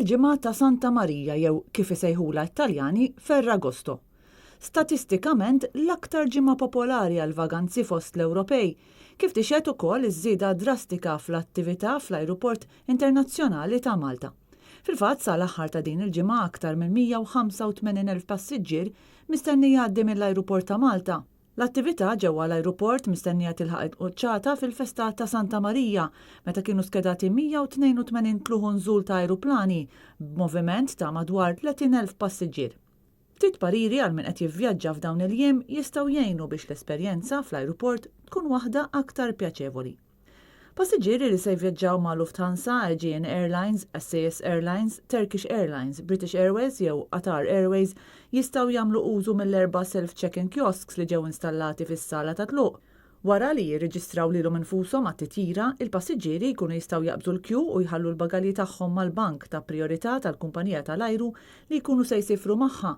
il-ġimgħa ta' Santa Marija jew kif isejħulha t-Taljani Ferragosto. Statistikament l-aktar ġimgħa popolari għall-vaganzi fost l-Ewropej, kif tixhed ukoll iż-żieda drastika fl-attività fl-Ajruport Internazzjonali ta' Malta. Fil-fatt sa l-aħħar ta' din il-ġimgħa aktar minn 185,000 passiġġier mistenni jgħaddi mill-Ajruport ta' Malta. L-attività ġewwa l-ajruport mistennija tilħaq il-quċċata fil-festa ta' Santa Marija meta kienu skedati 182 tlugħ u nżul ta' ajruplani b'moviment ta' madwar 30,000 passiġġier. Ftit pariri għal min qed jivvjaġġa f'dawn il-jiem jistgħu jgħinu biex l-esperjenza fl-ajruport tkun waħda aktar pjaċevoli. Passiġġieri li se jvjaġġaw ma' Lufthansa, Aegean Airlines, SAS Airlines, Turkish Airlines, British Airways jew Qatar Airways jistgħu jagħmlu użu mill-erba' self-check-in kiosks li ġew installati fis-sala ta' tluq. Wara li jirreġistraw lilhom infushom għat-titjira, il-passiġġieri jkunu jistgħu jaqbżu l-kju u jħallu l-bagalji tagħhom mal-bank ta' prijorità tal-kumpanija tal-ajru li jkunu se jsifru magħha.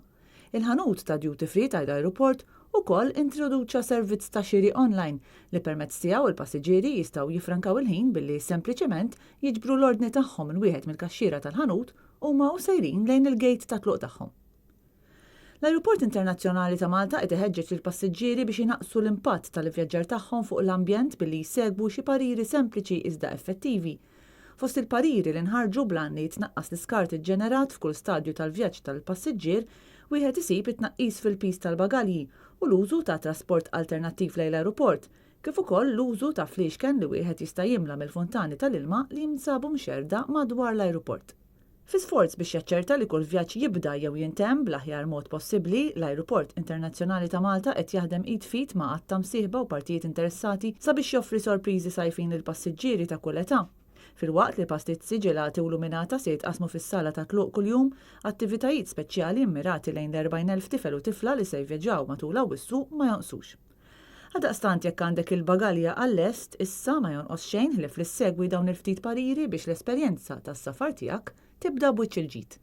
Il-ħanut ta' duty free tal-ajruport ukoll introduċa servizz ta' xiri online li permezz tiegħu l-passiġġieri jistgħu jiffrankaw il-ħin billi sempliċement jiġbru l-ordni tagħhom minn wieħed mill-kaxxiera tal-ħanut huma u sejrin lejn il-gate ta' tluq tagħhom. L-Ajruport Internazzjonali ta' Malta qed iħeġġeġ lill-passiġġieri biex inaqqsu l-impatt tal-ivvjaġġar tagħhom fuq l-ambjent billi jsegwu xi pariri sempliċi iżda effettivi. Fost il-pariri li nħarġu bl-għan li jitnaqqas l-iskart iġġenerat f'kull stadju tal-vjaġġ tal-passiġġier, wieħed isib it-tnaqqis fil-piż tal-bagalji u l-użu ta' trasport alternattiv lejn l-ajruport, kif ukoll l-użu ta' fliexken li wieħed jista' jimla mill-funtani tal-ilma li jinsabu mxerrda madwar l-ajruport. Fi sforz biex jaċċerta li kull vjaġġ jibda jew jintemm bl-aħjar mod possibbli, l-Ajruport Internazzjonali ta' Malta qed jaħdem id f'id ma' għadd ta' msieħba u partijiet interessati sabiex joffri sorpriżi sajfin lill-passiġġieri ta' kull età. Filwaqt li pastizzi, ġelati u luminata se jitqassmu fis-sala ta' tluq kuljum, attivitajiet speċjali mmirati lejn l-40,000 tifel u tifla li se jvjaġġaw matul Awwissu ma jonqsux. Għaldaqstant jekk għandek il-bagalja għal-lest, issa ma jonqos xejn ħlief li ssegwi dawn il-ftit pariri biex l-esperjenza tas-safar tiegħek tibda b'wiċċ il-ġid.